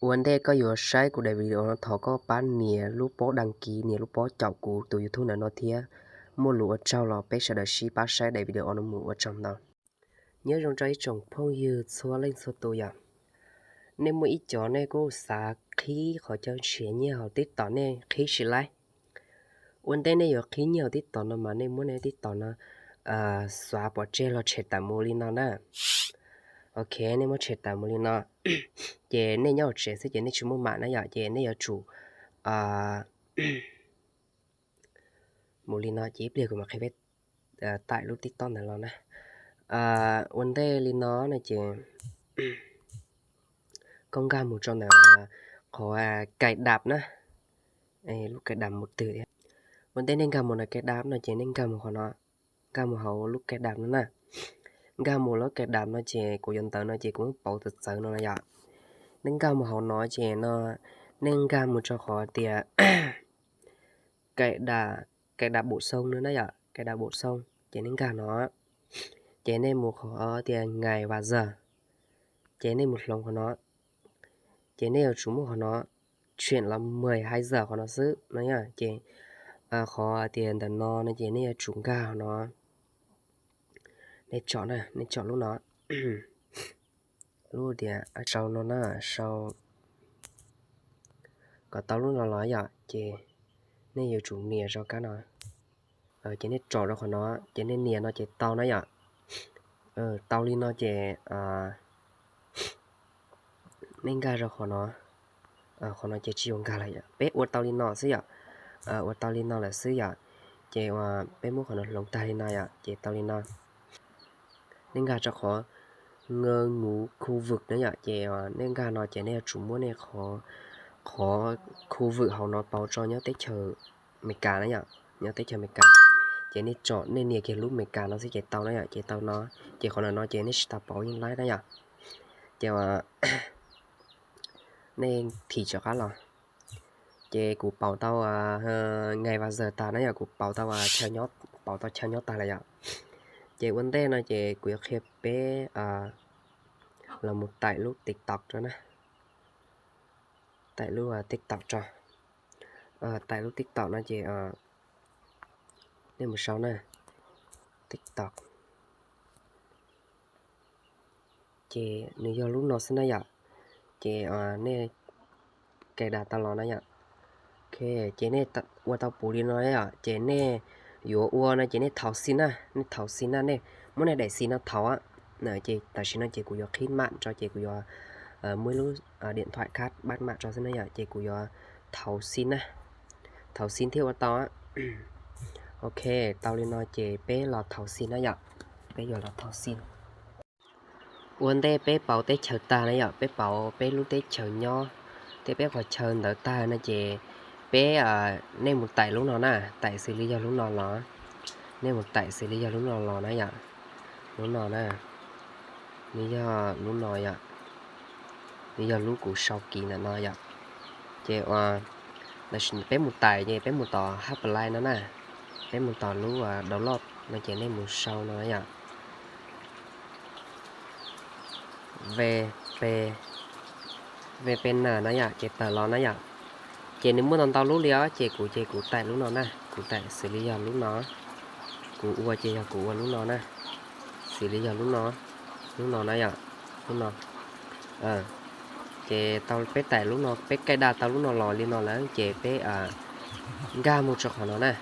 Ua ntej koj yuav saib kuv daim video no thov koj pab nias lub pob đăng ký, nias lub pob caum kuv tus YouTube ntawm no thiab. Muaj lus ua tsaug los peb sawv daws sib pab saib daim video no mus ua tsaug ntau. Nyob zoo rau ib tsoom phooj ywg txhua leej txhua tus yom. Nej muaj ib cov nej kuj xav qhib qhov chaw nrhiav nyiaj hauv TikTok nej qhib tsis laib. Ua ntej nej yuav qhib nyiaj hauv TikTok no mas nej muab nej TikTok no xóa pov tseg los tshem tawm mus li no na. Ok, nej muab tshem tawm mus li no. Ces nej nyob hauv tsev xwb ces nej tsis muaj mam na yom, ces nej yuav tsum mus li no ces ib pliag kuv mam qhia peb tải lub TikTok ntawd los na. Ua ntej li no no ces koj nkag mus rau ntawm qhov cài đặt na, lub cài đặt mus twg thiab. Ua ntej nej nkag mus ntawm cài đặt no ces nej nkag mus qhov no, nkag mus hauv lub cài đặt no na. Nkag mus lub cài đặt no ces kuv yuav ntawv no ces kuv muab pauv txawv txawv no na yom. Nej nkag mus hauv no ces no, nej nkag mus rau qhov tias cài đặt, cài đặt bổ sung no na yom, cài đặt bổ sung ces nej nkag no. Ces nej mus qhov tias ngày và giờ, ces nej mus hloov qhov no. Ces nej yuav tsum muab qhov no, chuyển là mười hai giờ qhov no xwb no yom. Ces qhov tias ntawm no no ces nej yuav tsum nkag qhov no. Nej tsom na, nej tsom lub no, lub tias sau no na, sau kom tau lub no los yom. Ces nej yuav tsum nias rau kab no. Ces nej tsom rau qhov no, ces nej nias no ces tau na yom. Tau li no ces nej nkag rau qhov no. Qhov no ces tsis yuav nkag lawm yom, peb ua tau li no xwb yom. Ua tau li no lawm xwb yom. Ces peb muab qhov no hloov tag li no yom, ces tau li no. Nej nkag rau qhov ngôn ngữ khu vực na yom, ces nej nkag no ces nej yuav tsum muab nej qhov khu vực hauv no pauv tso nyob teb chaws Amelikas na yom, nyob teb chaws Amelikas. Ces nej tsom nej nias kiag lub Amelikas no xwb ces tau na yom, ces tau no. Ces qhov ntawm no ces nej tsis tas pauv yeej laib na yom. Ces nej thim rov qab los. Ces kuv pauv tau ngày và giờ tag na yom, kuv pauv tau, pauv tau chaw nyob tag lawm yom. Ces ua ntej no ces kuv yuav qhia peb los mus tải lub TikTok rau na. Tải lub TikTok rau. Tải lub TikTok no ces nej mus sau na, TikTok. Ces nws yog lub no xwb na yom. Ces nej cài đặt tau los na yom. Ok, ces nej ua tau puv li no yom, ces nej yuav ua no ces nej tháo sim na, nej tháo sim na, nej muab nej daim sim no tháo. Ces tam sim no ces kuv yuav qhib mam tso ces kuv yuav muaj ib lub điện thoại khác bắt mạch tso xwb na yom, ces kuv yuav tháo sim na, tháo sim thiaj ua tau. Ok, tau li no ces peb los tháo sim na yom, peb yuav los tháo sim. Ua ntej peb pauv teb chaws tag na yom, peb pauv peb lub teb chaws nyob thiab peb qhov chaw ntawd tag no ces peb, nej mus tải lub no na, tải xws li yog lub no los, nej mus tải xws li yog lub no los na yom, lub no na, nws yog lub no yom, nws yog lub kuv sau kiv ntawm no yom. Ces ua, peb mus tải ces peb mus tom hab plai no na, peb mus tom lub download no ces nej mus sau no yom. V P, V P N no yom, ces tawm los na yom. Ces nws muaj ntau ntau lub li os, ces kuv ces kuv tải lub no na, kuv tải xws li yog lub no, kuv ua ces yog kuv ua lub no na, xws li yog lub no, lub no na yom, lub no. Ces tau peb tải lub no, peb cài đặt tau lub no los li no lawm ces peb nkag mus rau qhov no na.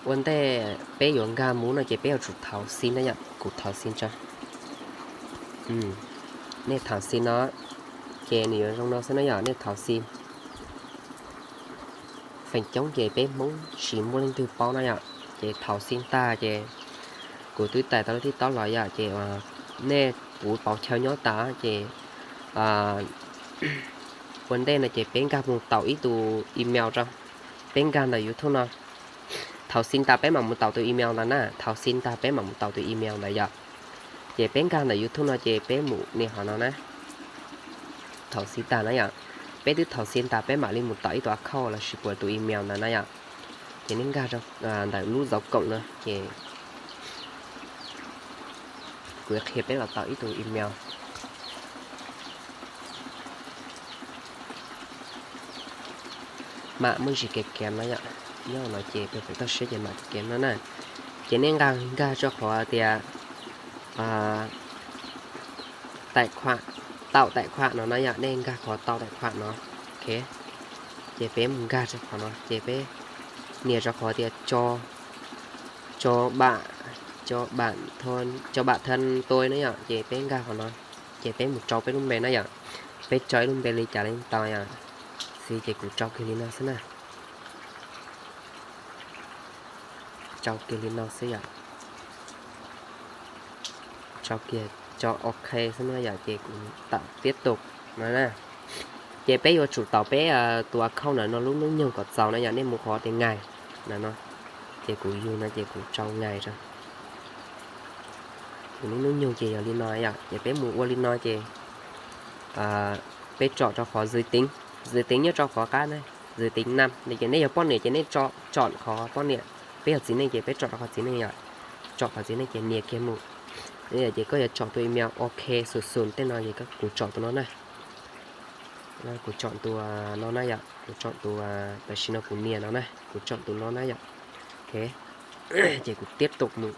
Ua ntej peb yuav nkag mus no ces peb yuav tsum tháo sim na yom, kuv tháo sim tso. Nej tháo sim no, ces nws yuav zoo no xwb na yom, nej tháo sim. Feem coob ces peb Hmoob tsis muaj leej twg paub na yom, ces tháo sim tag ces kuv twb tải tau lub TikTok los yom, ces nej, kuv pauv chaw nyob tas ces ua ntej no ces peb nkag mus taus ib tug email rau, peb nkag ntawm YouTube no. Tháo sim tas peb mam mus taus tus email ntawd na, tháo sim tas peb mam mus taus tus email ntawd yom. Ces peb nkag ntawm YouTube no ces peb mus nias qhov no na. Tháo sim tas na yom, peb twb tháo sim tas peb mam li mus taus ib tug account lossis puas tus email ntawd na yom. Ces nej nkag ntawm lub dấu cộng no ces kuv qhia peb los taus ib tug email. mam muab zis kev kev no yom. Nyob no ces pem toj siab ces mam kev kev no na. Ces nej nkag nkag rau qhov tias tài khoản, tạo tài khoản no na yom, nej nkag qhov tạo tài khoản no. Ok, ces peb mus nkag rau qhov no ces peb nias rau qhov tias cho cho bạn, cho bạn thân tôi na yom, ces peb nkag qhov no. Ces peb mus rau peb lub npe na yom, peb tso ib lub npe li cas li tau yom. Xij ces kuv tso kiag li no xwb na. Tso kiag li no xwb yom. Tso kiag, tso ok xwb na yom, ces kuv tạo tiếp tục no na. Ces peb yuav tsum tau peb tus account ntawm no lub hnub nyoog kom txaus na yom, nej mus qhov tias ngày na no. Ces kuv yug no ces kuv tso ngày rau. Kuv lub hnub nyoog ces yog li no yom, ces peb mus ua li no ces peb tsom rau qhov dự tính, dự tính nyob rau qhov qab na, dự tính năm no ces nej yog poj niam ces nej tsom qhov poj niam, peb yog txiv neej ces peb tsom rau qhov txiv neej yom. Tsom qhov txiv neej ces nias kiag mus. Ces koj yuav tsom tus email ok xum xum tej no ces kuv tsom tus no na. Kuv tsom tus no na yom, kuv tsom tus, tam sim no kuv nias no na, kuv tsom tus no na yom. Ok, ces kuv tiếp tục mus.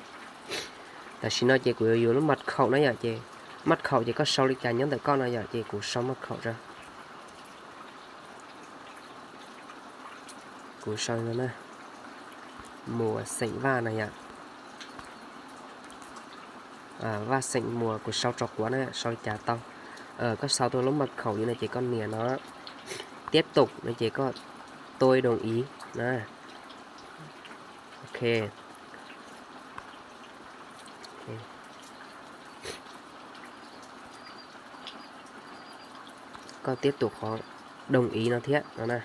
Tam sim no ces kuv yuav yuav lub mật khẩu na yom, ces mật khẩu ces koj sau li cas nyob ntawm koj no yom, ces kuv sau mật khẩu rau. Kuv sau no na, Muas xeem Vaj na yom. Vaj xeem Muas kuv sau rau quav na, sau li cas tau. Koj sau tau lub mật khẩu li no ces koj nias no, tiếp tục no ces koj tôi đồng ý na. Ok. Koj tiếp tục qhov đồng ý no thiab no na.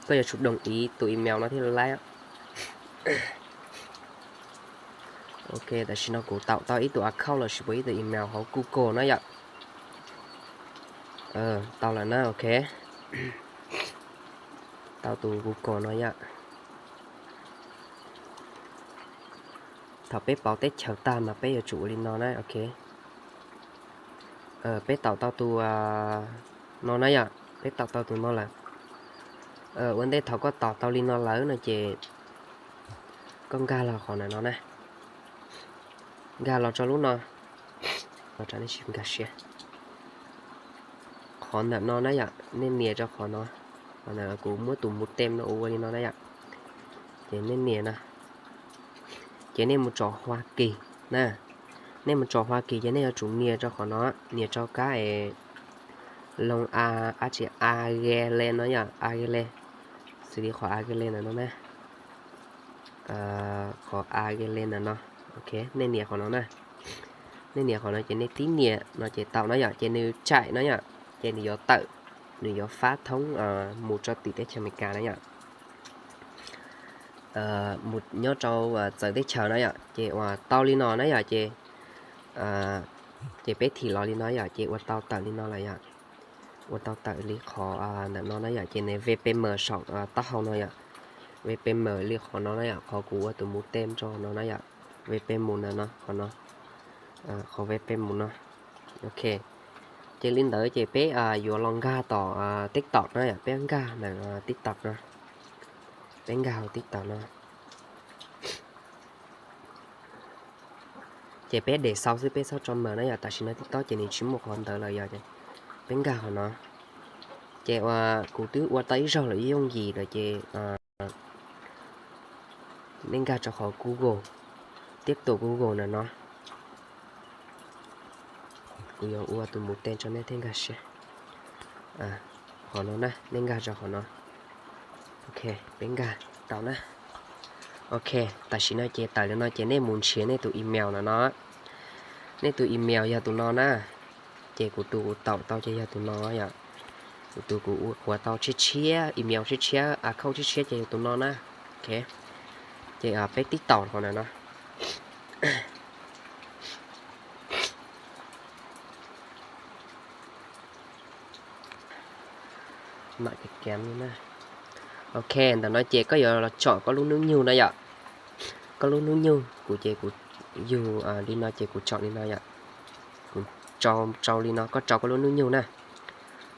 Koj yuav tsum đồng ý tus email no thiaj li laib. Ok, tam sim no kuv tạo tau ib tug account lossis puas ib tug email hauv Google na yom. Tau lawm na, ok. Tau tus Google no yom. Thaum peb pauv teb chaws tag mas peb yuav tsum ua li no na, ok. Peb tạo tau tus no na yom, peb tạo tau tus no lawm. Ua ntej thaum koj tạo tau li no lawm no ces koj nkag los qhov ntawm no na. Nkag los rau lub no. Nkag siab. Qhov ntawm no na yom, nej nias rau qhov no. Qhov ntawm kuv muab tus mus tem no ua li no na yom. Ces nej nias no. Ces nej mus tsom Hoa Kỳ na. Nej mus tsom Hoa Kỳ ces nej yuav tsum nias rau qhov no, nias rau kab es loo a, ab tsi a ghe le no yom, a ghe le. Xws li qhov a ghe le ntawm no na. Qhov a ghe le ntawm no. Ok, nej nias qhov no na. Nej nias qhov no ces nej tib nias no ces tau na yom, ces nws chaim no yom, ces nws yuav tawm, nws yuav fab thoob mus rau tim teb chaws Amelikas na yom. Mus nyob rau txawv teb chaws na yom, ces uas tau li no na yom, ces ces peb thim los li no yom, ces ua tau tawm li no lawm yom. Ua tau tawm li qhov ntawm no na yom, ces nws V P M saum taub hau no yom. V P M li qhov no na yom, qhov kuv ua tus mus tem rau no na yom. V P M ntawm no, qhov no. Qhov V P M no. Ok. Ces li ntawd ces peb yuav los nkag tom TikTok na yom, peb nkag ntawm TikTok no. Peb nkag hauv TikTok no. Ces peb de xau xwb, peb txhob tso mawm na yom, tam sim no TikTok ces nws tsis muaj qhov ntawd lawm yom. Peb nkag qhov no. Ces uas kuv twb ua tau ib zaug lawm, yooj yim lawm ces nej nkag rau qhov Google, tiếp tục Google ntawm no. Kuv yuav ua tus mus tem rau nej thiaj nkag siab. Qhov no na, nej nkag rau qhov no. Ok, peb nkag tau na. Ok, tam sim no ces tawm li no ces nej mus nrhiav nej tus email no no. Nej tus email yog tus no na. Ces kuv tus kuv taum tau ces yog tus no yom. Kuv tus kuv ua qhuav tau tshiab tshiab, email tshiab tshiab, account tshiab tshiab ces yog tus no na. Ok, ces peb tib taum qhov ntawm no. Mam kev kev na. Ok, ntawm no ces koj yuav los tsom koj lub hnub nyoog na yom. Koj lub hnub nyoog, kuv ces kuv yug li no ces kuv tsom li no yom. Kuv tso, tso li no, koj tso koj lub hnub nyoog na.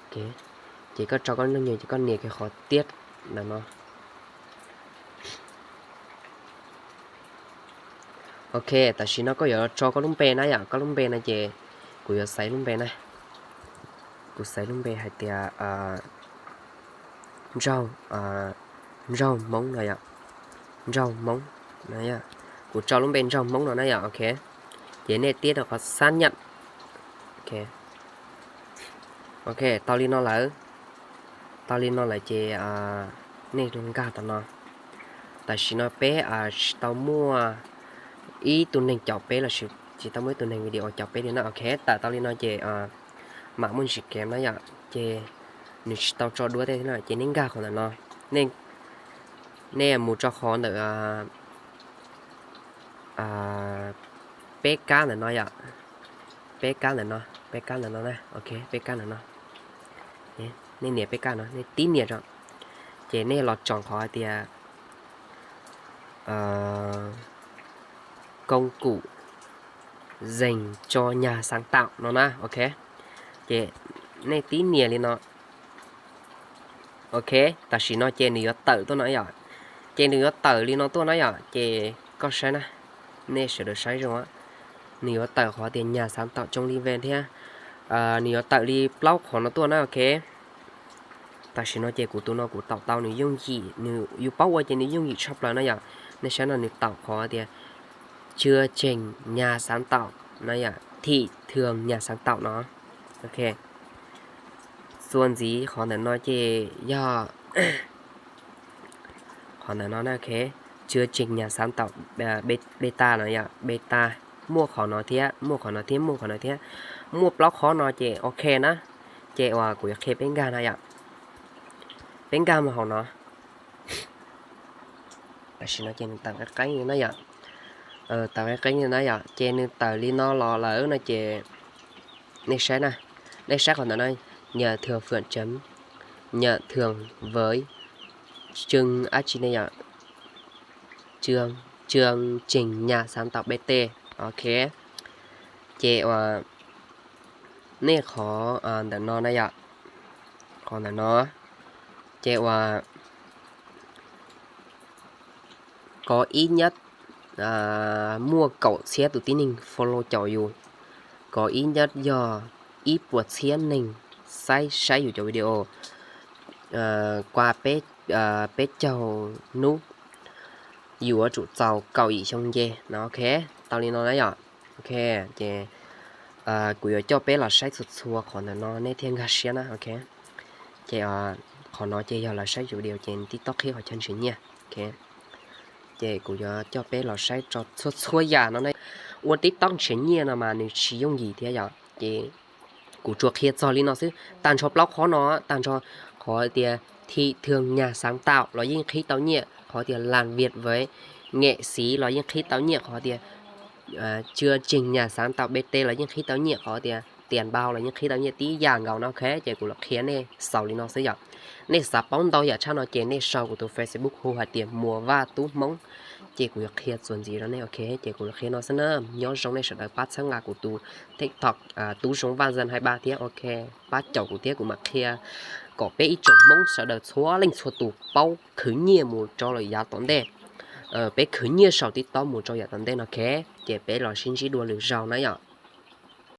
Ok, ces koj tso koj lub hnub nyoog ces koj nias kiag qhov tiếp, ntawm no. Ok, tam sim no koj yuav tso koj lub npe na yom, koj lub npe no ces kuv yuav xaiv lub npe na. Kuv xaiv lub npe hais tias Nraug, Nraug Hmoob no yom. Nraug Hmoob no. Kuv tso lub npe Nraug Hmoob no na yom, ok. Ces nej tib rau qhov xab nyam. Ok, tau li no lawm. Tau li no lawm ces nej nkag tom no. Tam sim no peb tsis tau muaj ib tug neeg caum peb los sis tsis tau muaj ib tug neeg video caum peb li na. Ok, tawm tau li no ces mam muaj ntsis kev na yom, ces nws tsis tau tso duab tej thiab na, ces nej nkag qhov ntawm no. Nej mus rau qhov ntawm peb kab ntawm no yom. Peb kab ntawm no, peb kab ntawm no na, ok, peb kab ntawm no. Nej nias peb kab no, nej tib nias rau, ces nej los tsoom qhov hais tias công cụ dành cho nhà sáng tạo no na, ok. Ces nej tib nias li no. Ok, tam sim no ces nws yuav tawm tuaj no yom. Ces nws yuav tawm li no tuaj na yom, ces koj saib na, nej sawv daws saib zoo. Nws yuav tawm qhov tias nhà sáng tạo trong đi về thiab. Nws yuav tawm li plaub qhov no tuaj na, ok. Tam sim no ces kuv tus no kuv taum tau nws yooj yim, nws yus paub ua ces nws yooj yim tshaj plaws na yom. Nej saib no nws taum qhov tias chưa trình nhà sáng tạo no yom, thị trường nhà sáng tạo no. Ok, txuas ntxiv qhov ntawm no ces yog qhov ntawm no na, ok. Chưa trình nhà sáng tạo beta no yom, beta. Muaj qhov no thiab, muaj qhov no thiab, muaj qhov no thiab, muaj plaub qhov no ces ok na. Ces uas kuv yuav qhia peb nkag no yom. Peb nkag mus hauv no. Tam sim no ces nws tawm qeeb qeeb li na yom. Tawm qeeb qeeb li na yom, ces nws tawm li no los lawm no ces nej saib na, nej saib qhov ntawm no, nhận thưởng phần chấm, nhận thưởng với chương trình, chương trình nhà sáng tạo beta. Ok, ces uas nej qhov ntawm no na yom, qhov ntawm no ces uas có ít nhất muaj kaum txhiab tus tib neeg follow caum yus, có ít nhất yog ib puas txhiab neeg saib saib yus cov video qua peb caug hnub, yus yuav tsum txaus kaum yim xyoo nce no, ok. Tau li no na yom. Ok, ces kuv yuav coj peb los saib txhua txhua qhov ntawm no nej thiaj nkag siab na, ok. Ces qhov no ces yog lawv saib yus video ces TikTok qhib qhov chaw nrhiav nyiaj, ok. Ces kuv yuav coj peb los saib txhua txhua yam no na. Ua TikTok nrhiav nyiaj no mas nws tsis yooj yim thiab yom, ces kuv tsuas qhia txog li no xwb. Tag nrho plaub qhov no, tag nrho qhov tias thị trường nhà sáng tạo los yeej qhib tau nyiaj, qhov tias làm việc với nghệ sĩ los yeej qhib tau nyiaj, qhov tias chương trình nhà sáng tạo beta los yeej qhib tau nyiaj, qhov tias tiền bào los yeej qhib tau nyiaj tib yam nkaus no, ok. Ces kuv los qhia nej xaus li no xwb yom. Nej xav paub ntau yam tshaj no ces nej sau kuv tus Facebook hu hais tias Muas Vaj Tub Hmoob, ces kuv yuav qhia txuas ntxiv rau nej, ok. Ces kuv los qhia no xwb na. Nyob zoo nej sawv daws pab txhawb nqa kuv tus TikTok Tub Zoo Vaj Dân hai ba thiab, ok. Pab caum kuv thiab kuv mam qhia kom peb ib tsoom Hmoob sawv daws txhua leej txhua tus paub khwv nyiaj mus rau lawm yav tom ntej. Peb khwv nyiaj saum TikTok mus rau yav tom ntej no, ok. Ces peb los sib ntsib dua lwm zaus na yom.